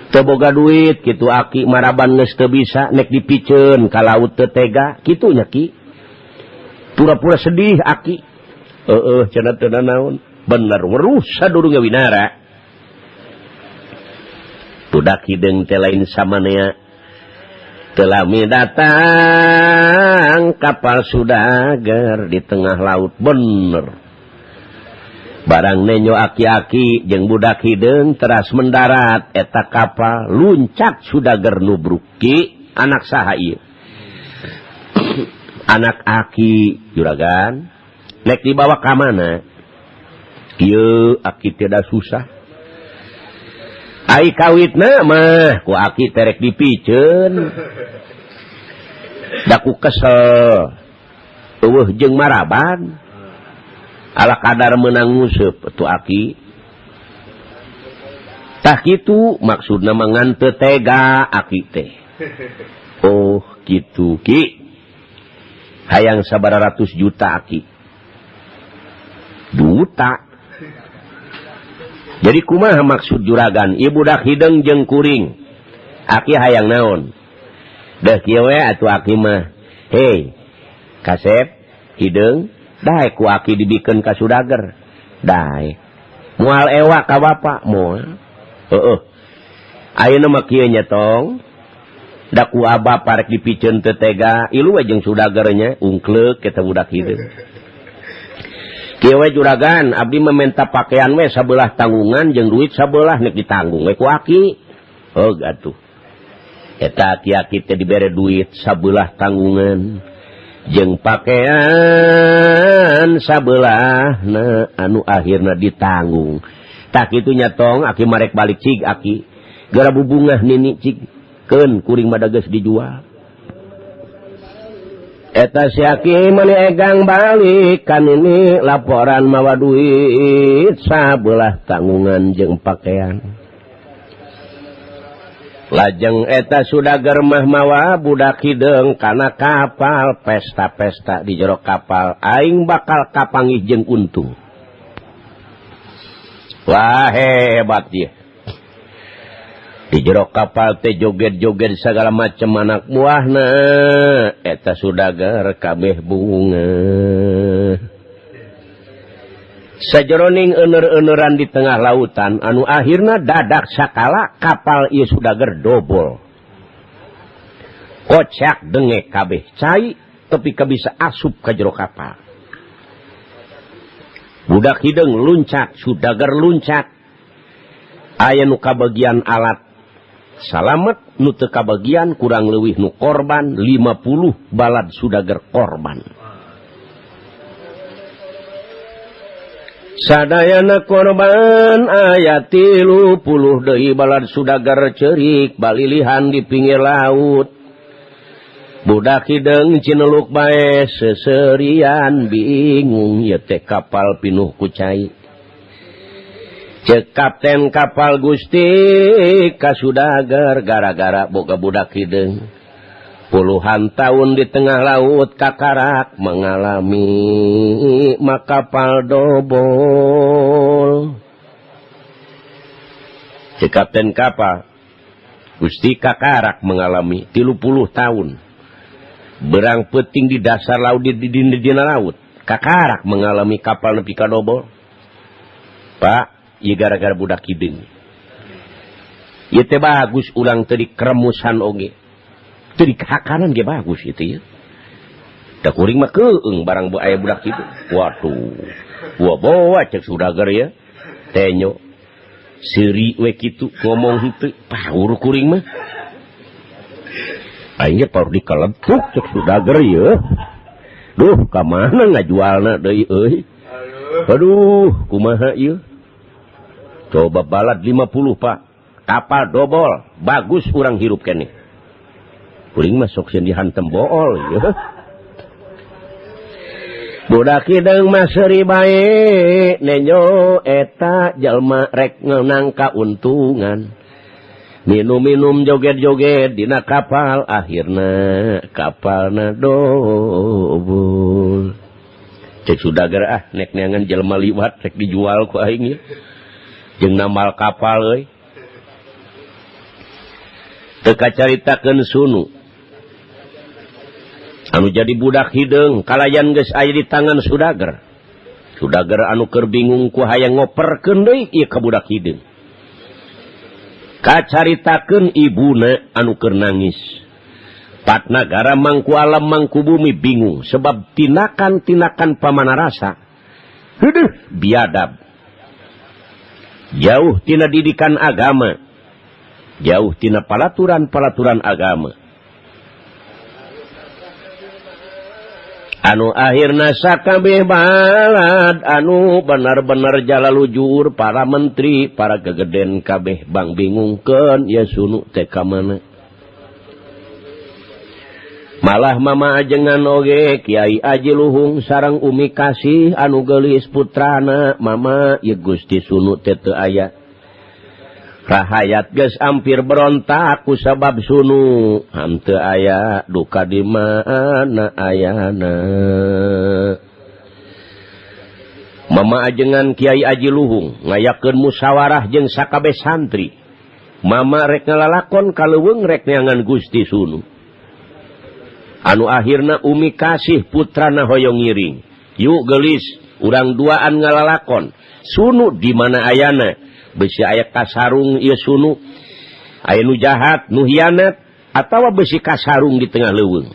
teu boga duit kitu aki maraban geus teu bisa nek dipiceun ka laut teu tega kitu nya ki. Pura-pura sedih aki. Heeh cenah teu naon. Bener weruh sadurunge winara. Budak hideung teh lain samanea. Teu lami datang kapal sudager di tengah laut bener. Barang nenyo aki-aki jeung budak hideung teras mendarat eta kapal luncat sudager nubruk ki anak saha ieu. Anak aki juragan nek dibawa ka mana? Kieu aki tidak susah. Ai kawitna mah ku aki terek dipiceun. Da ku kesel. Eueuh jeung maraban. Ala kadar meunang nguseup tu aki. Tah kitu maksudna mah ngan teu tega aki teh. Oh kitu ki. Hayang sabaraha ratus juta aki. Juta. Jadi kumaha maksud juragan? Ieu budak hideung jeung kuring. Aki hayang naon? Deuh kieu we atuh aki mah. Hei, kasep hideung daek ku aki dibikeun ka sudager. Daek. Moal ewa ka bapa moal. Heueuh. Ayeuna mah kieu nya tong. Da ku abah parek dipiceun teu tega, ilu we jeung sudager nya ungkleuk eta budak hideung. Kieu we juragan, abdi meminta pakaian we sabelah tanggungan jeung duit sabelah nek ditanggung we ku aki. Heug atuh. Eta aki-aki teh dibere duit sabelah tanggungan jeung pakaian sabelahna anu akhirna ditanggung. Tah kitu nya tong aki marek balik cig aki. Gara bubungah nini cig keun kuring mah geus dijual. Eta si aki mani egang balik kan ini laporan mawa duit sabelah tanggungan jeung pakaian. Lajeng eta sudager mah mawa budak hideung kana kapal pesta-pesta di jero kapal aing bakal kapanggih jeung untung. Wah hebat dia. Di jero kapal teh joget-joget segala macam anak buahna eta sudager kabeh bunga. Sajeroning ener-eneran di tengah lautan anu akhirna dadak sakala kapal ieu sudager dobol. Kocak dengek kabeh cai tepi ka bisa asup ka jero kapal. Budak hideung luncat, sudager luncat. Aya nu kabagian alat salamet, nu teu kabagian kurang leuwih nu korban 50 balad sudager korban. Sadayana korban aya 30 deui balad sudager ceurik balilihan di pinggir laut. Budak hideung cineluk bae seserian bingung ieu teh kapal pinuh ku cai. Cek kapten kapal Gusti ka sudager gara-gara boga budak hideung. Puluhan tahun di tengah laut kakarak mengalami makapal dobol. Cek kapten kapal Gusti kakarak mengalami 30 tahun. Berang peting di dasar laut di dina laut. Kakarak mengalami kapal nepi ka dobol. Pak, ieu gara-gara budak hideung. Ieu teh bagus urang teu dikeremusan oge. Teu dikakanan ge bagus itu ya. Da kuring mah keung barang aya budak hideung. Waduh. Wah bawa cek sudager ya. Tenyo. Seuri we kitu ngomong henteu, pahur kuring mah. Aing ge paur dikeletuk cek sudager ieu. Duh, ka mana ngajualna deui euy. Aduh, kumaha ieu? Coba balad 50, Pak. Kapal dobol, bagus urang hirup keneh. Kuring mah sok sieun dihantem bool ieu. Budak hideung mah seuri bae, nenjo eta jalma rek ngeunang kauntungan. Minum-minum joget-joget dina kapal, akhirna kapalna dobol. Cek sudager ah nek neangan jelema liwat rek dijual ku aing ieu. Jeung namal kapal euy. Teu kacaritakeun sunu. Anu jadi budak hideung kalayan geus aya di tangan sudager. Sudager anu keur bingung ku hayang ngoperkeun deui ieu ka budak hideung. Kacaritakeun ibuna anu keur nangis. Patnagara mangku alam mangku bumi bingung sebab tindakan-tindakan pamanarasa heudeuh biadab. Jauh tina didikan agama. Jauh tina palaturan-palaturan agama. Anu akhirna sakabeh balad anu benar-benar jalalujur para menteri, para gegeden kabeh bang bingungkeun ya sunu teh ka mana. Malah mama ajengan oge Kiai Aji Luhung sareng Umi Kasih anu geulis putrana mama ieu Gusti Sunu teh teu aya. Rahayat geus ampir berontak ku sabab sunu henteu aya duka di mana ayana. Mama ajengan Kiai Aji Luhung ngayakeun musyawarah jeung sakabeh santri. Mama rek ngalalakon ka leuweung rek neangan Gusti Sunu. Anu akhirna Umi Kasih putrana hoyong ngiring. Yuk geulis urang duaan ngalalakon. Sunu di mana ayana? Besi aya kasarung ieu sunu, aya nu jahat, nu hianat, atawa besi kasarung di tengah leuweung.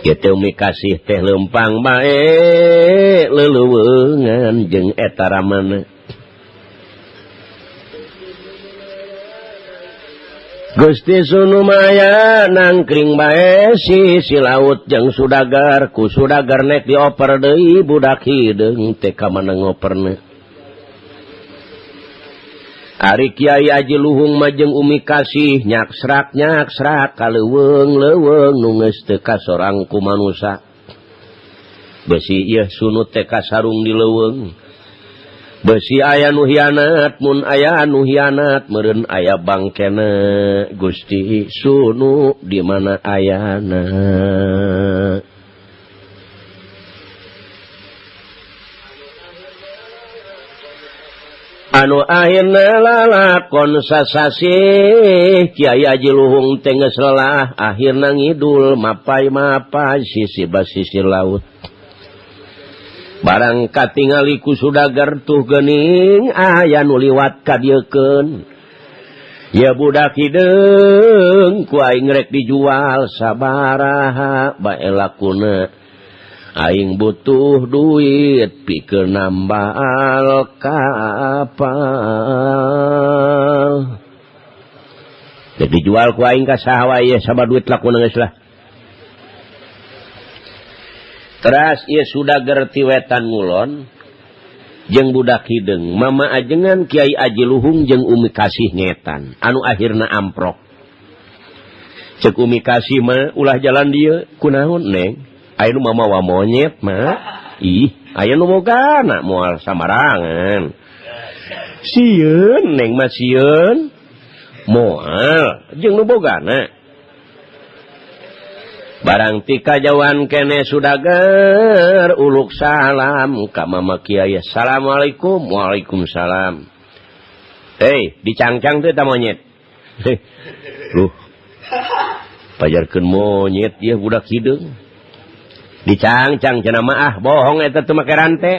Ieu teh Umi Kasih teh leumpang bae leleuweungan jeung eta ramana. Gusti Sunu maya nangkring bae sisi laut jeung sudagar, ku sudagar nek dioper deui budak hideung teh ka mana ngoperna. Ari Kiai Aji Luhung mah jeung Umi Kasih nyaksrak-nyaksrak ka leuweung-leuweung nu geus teu kasorang ku manusa. Besi ieu sunu teh kasarung di leuweung. Besi aya nu hianat, mun aya nu hianat meureun aya bangkena. Gusti Sunu di mana ayana? Anu akhirna lalakon sasasih Kiai Aji Luhung teh geus lelah, akhirna ngidul mapai-mapai sisi basisi laut. Barang katingali ku sudagar tuh geuning aya nu liwat ka dieukeun. Ya budak hideung ku aing rek dijual sabaraha bae lakuna. Aing butuh duit pikeun nambal kapal. Rek dijual ku aing ka saha wae sabar duit lakuna geus lah. Teras ieu sudager ti wetan ngulon jeung budak hideung mama ajengan Kiai Aji Luhung jeung Umi Kasih ngetan anu akhirna amprok. Ceuk Umi Kasih mah ulah jalan dieu kunaon neng aya nu mamawa monyet mah ih aya nu bogana moal samarangan sieun neng mah sieun moal jeung nu bogana. Barang ti kajauhan kene sudager uluk salam ka mama kiai. Assalamualaikum. Waalaikumsalam. Hei, dicangcang teh ta monyet. Luh. Pajarkeun monyet ieu budak hideung. Dicangcang cenah mah ah bohong eta teu make rante.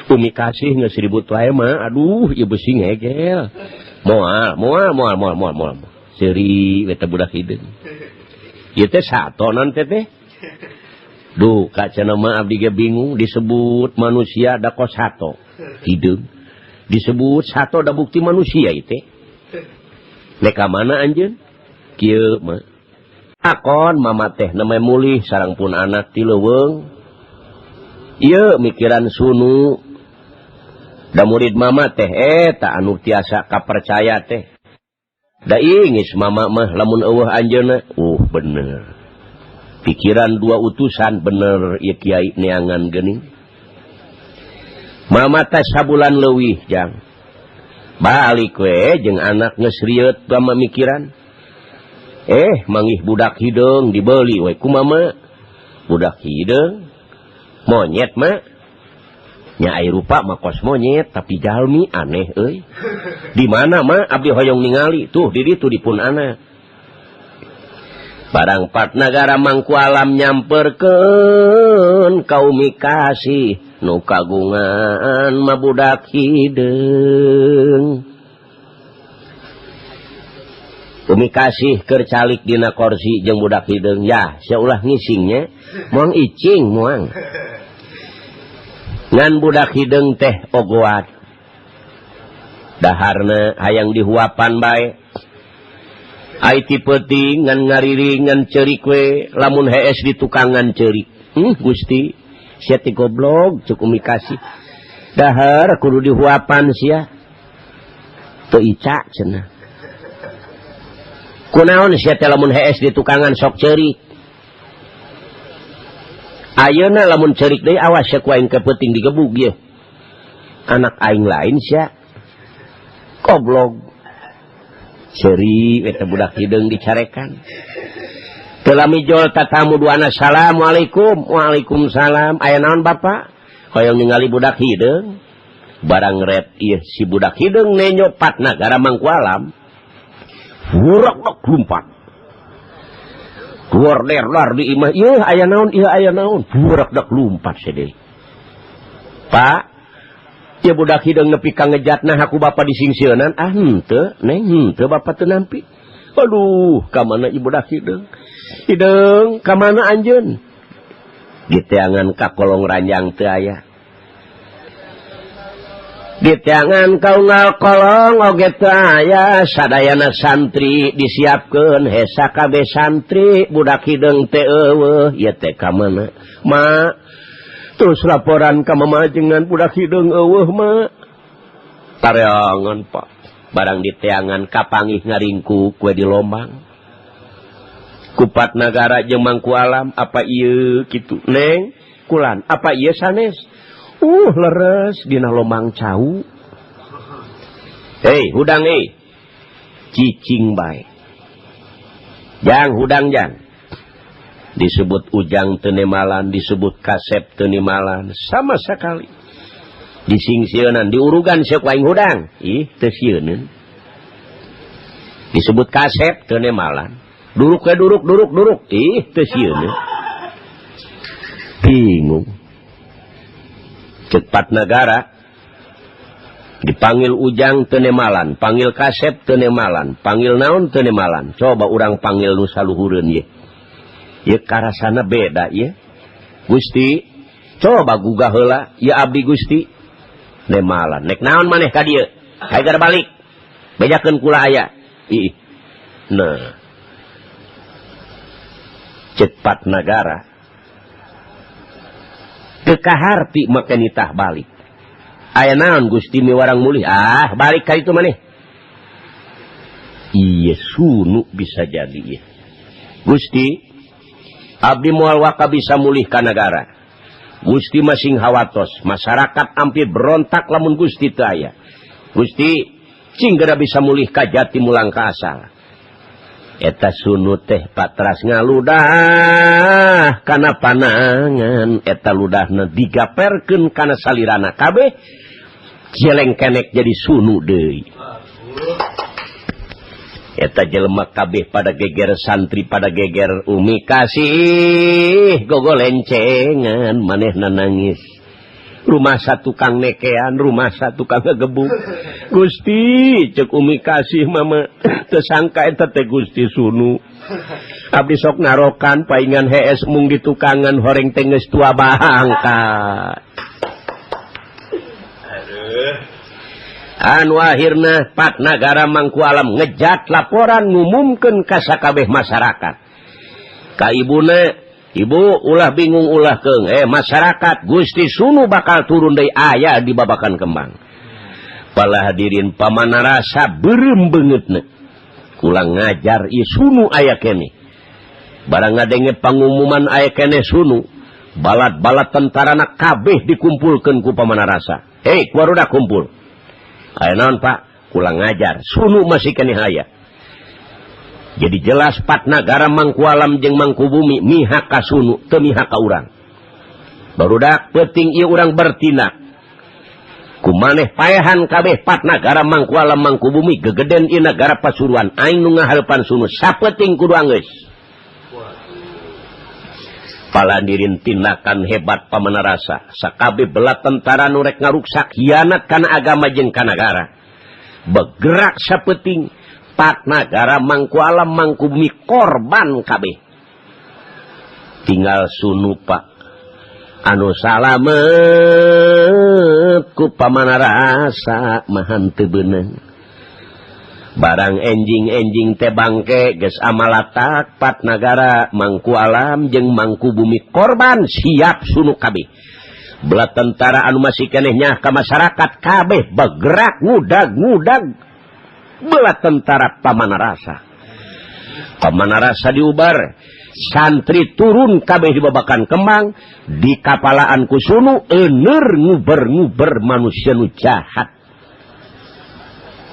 Umi Kasih geus ribut wae mah aduh ieu beusi ngegel. Moal, moal, moal, moal, moal, moal. Seuri eta budak hideung. Ieu teh satonan teh teh. Duh, ka cenah mah abdi ge bingung disebut manusia da kos sato. Hideung. Disebut sato da bukti manusia ieu teh. Nek ka mana anjeun? Kieu mah. Akon mama teh nembe mulih sareng pun anak ti leuweung. Ieu mikiran Sunu. Da murid mama teh eta anu tiasa kapercaya teh. Da ingis mama mah lamun eueuh anjeunna. Bener. Pikiran dua utusan bener ieu kiai neangan geuning. Mama teh sabulan leuwih jang. Balik we jeung anak geus rieut mama mikiran. Manggih budak hideung dibeli we ku mama. Budak hideung monyet mah. Nya ai rupa mah kos monyet tapi jalmi aneh euy. Di mana mah abdi hoyong ningali tuh di ditu di pun anak. Barang pat nagara mangku alam nyamperkeun ka Umi Kasih nu kagungan mah budak hideung. Umi Kasih keur calik dina korsi jeung budak hideung. Ya, sia ulah ngisingnya, moang icing moang. Ngan budak hideung teh ogoat. Daharna hayang dihuapan bae. Ai ti peuting ngan ngariring ngan ceurik we, lamun hees di tukangan ceurik. Gusti, sia teh goblok cuk Umi Kasih. Dahar kudu dihuapan sia. Teu ica cenah. Kunaon sia teh lamun hees di tukangan sok ceurik. Ayeuna lamun ceurik deui awas sia ku aing ke peuting digebug ieu. Anak aing lain sia. Goblok. Ceri eta budak hideung dicarekan. Teu lami jol tatamu duana assalamualaikum. Waalaikumsalam. Aya naon Bapak? Hoyong ningali budak hideung. Barang ret ieu si budak hideung nenyo patna nagara Mangkualam. Hurok dok lumpat. Keluar der lar di imah. Ieu aya naon? Ieu aya naon? Hurok dok lumpat sedih. Pak, ieu budak hideung nepi ka ngejatna aku bapa disingsieunan. Ah henteu, neng henteu bapa teu nampi. Aduh, ka mana ieu budak hideung? Hideung ka mana anjeun? Diteangan ka kolong ranjang teu aya. Diteangan ka unggal kolong oge teu aya. Sadayana santri disiapkeun hesa kabeh santri budak hideung teh eueuh. Ieu teh ka mana? Ma, terus laporan ka mamajengan budak hideung eueuh ma. Tareangan Pak. Barang diteangan kapangih ngaringkuk we di lombang. Kupat nagara jeung Mangku Alam apa ieu kitu neng kulan apa ieu sanes. Leres dina lomang cau. Hei hudang euy. Cicing bae. Jang hudang jang. Disebut Ujang teu nemalan, disebut Kasep teu nemalan, sama sekali. Disingsieunan, diurugan sia ku aing hudang. Ih, teu sieuneun. Disebut Kasep teu nemalan. Duruk we duruk duruk duruk. Ih, teu sieuneun. Bingung. Cepat nagara dipanggil Ujang teu nemalan, panggil Kasep teu nemalan, panggil naon teu nemalan. Coba urang panggil nu saluhureun ieu. Ieu karasana beda ieu. Gusti, coba gugah heula ieu abdi Gusti. Nemalan. Nek naon maneh ka dieu? Hayu gara balik. Bejakeun kula aya. Ih. Nah. Cepat nagara. Kekaharti make nitah balik. Aya naon Gusti miwarang mulih? Ah, balik ka itu maneh. Ieu sunu bisa jadi ieu. Gusti, abdi moal waka bisa mulih ka nagara. Gusti masing hawatos, masyarakat hampir berontak lamun Gusti teu aya. Gusti, cing geura bisa mulih ka jati mulang ka asal. Eta sunu teh patras ngaludah kana panangan, eta ludahna digaperkeun kana salirana kabeh, jeleng kenek jadi sunu deui. Eta jelema kabeh pada geger, santri pada geger, Umi Kasih gogolencengan manehna nangis. Rumah satu kang nekean, rumah satu kang ngegebuk. Gusti, cek Umi Kasih mama tersangka eta teh Gusti Sunu. Abdi sok ngarokan paingan hees mung ditukangan horeng teh geus tua bangka. Aduh. Anu akhirna Patnagara Mangku Alam ngejat laporan ngumumkeun ka sakabeh masyarakat. Ka ibuna, ibu ulah bingung ulah keung, masyarakat Gusti Sunu bakal turun deui aya di Babakan Kembang. Pala hadirin pamana rasa beureum beungeutna. Kulang ngajar ieu Sunu aya keneh. Barang ngadenge pangumuman aya keneh Sunu, balat-balat tentarana kabeh dikumpulkeun ku pamana rasa. Hei, kuarudah kumpul. Aya naon Pak? Kulang ngajar, Sunu masih keneh aya. Jadi jelas Patnagara Mangku Alam jeung Mangku Bumi mihak ka Sunu, teu mihak ka urang. Barudak penting ieu urang bertindak. Kumaneh paehan kabeh Patnagara Mangku Alam Mangku Bumi gegeden ieu nagara Pasuruan aing nu ngahareupan Sunu sapeting kudu anggeus. Palandirin tindakan hebat pamana rasa sakabeh belat tentara nu rek ngaruksak hianat kana agama jeung ka nagara. Bergerak sapeting Patnagara Mangku Alam Mangku Bumi korban kabeh. Tinggal Sunu Pak anu salamet ku pamana rasa mah teu beunang. Barang enjing-enjing teh bangke geus amalatak Patnagara Mangku Alam jeung Mangku Bumi korban siap Sunu kabeh. Belat tentara anu masih keneh nyah ka masyarakat kabeh bergerak ngudag-ngudag belat tentara pamana rasa. Pamana rasa diubar, santri turun kabeh di Babakan Kembang di kapalaan ku Sunu euneur nguber-nguber manusia nu jahat.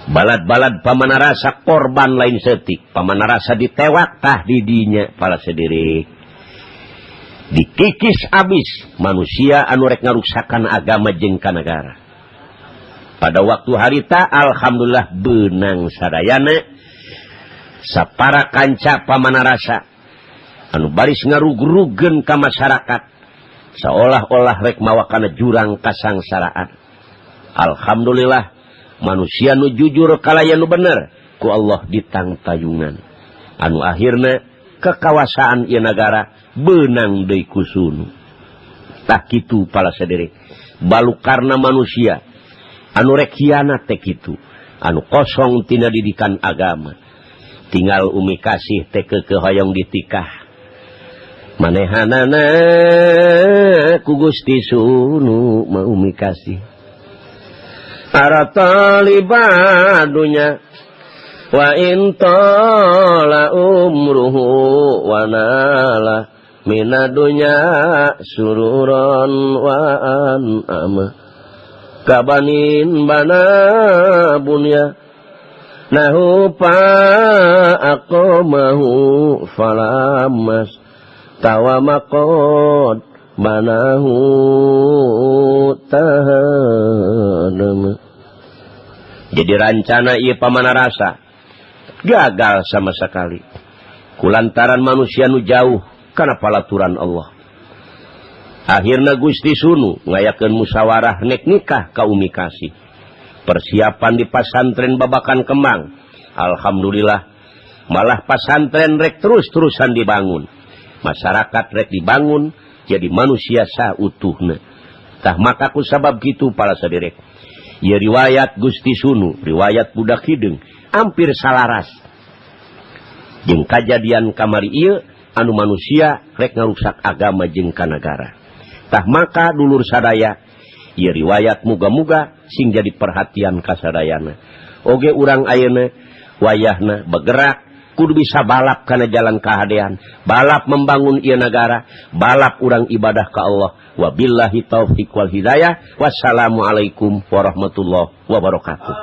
Balad-balad pamana rasa korban lain setik, pamana rasa ditewak tah didinya pala sederek. Dikikis abis manusia anu rek ngaruksakan agama jeung ka nagara. Pada waktu harita alhamdulillah benang sadayana sapara kanca pamana rasa anu baris ngarugrugeun ka masyarakat seolah-olah rek mawa kana jurang kasangsaraan. Alhamdulillah manusia nu jujur kalayan nu bener ku Allah ditangtayungan. Anu akhirna kekawasaan ieu nagara benang deui ku Sunu. Tah kitu pala sederek. Balukarna manusia anu rek hianat teh kitu, anu kosong tina didikan agama. Tinggal Umi Kasih teh keukeuh hoyong ditikah. Manehanana ku Gusti Sunu ma Umi Kasih. Arata libadunya wa intola umruhu wa nala minadunya sururon wa an'ama kabanin bana bunya nahu pa aqamahu falamas tawamakod banahu tahanama. Jadi rancana ieu pamana rasa gagal sama sekali kulantaran manusia nu jauh kana palaturan Allah. Akhirna Gusti Sunu ngayakeun musyawarah nek nikah ka Umi Kasih. Persiapan di pasantren Babakan Kembang. Alhamdulillah malah pasantren rek terus-terusan dibangun. Masyarakat rek dibangun jadi manusia sautuhna. Tah maka ku sabab kitu para saderek. Ieu riwayat Gusti Sunu, riwayat Budak Hideung hampir salaras. Jeung kajadian kamari ieu anu manusia rek ngaruksak agama jeung ka nagara. Tah maka dulur sadaya ieu riwayat muga-muga sing jadi perhatian ka sadayana. Oge urang ayeuna wayahna bergerak kudu bisa balap kana jalan kahadean, balap membangun ieu nagara, balap urang ibadah ka Allah. Wabillahi taufik wal hidayah. Wassalamualaikum warahmatullahi wabarakatuh.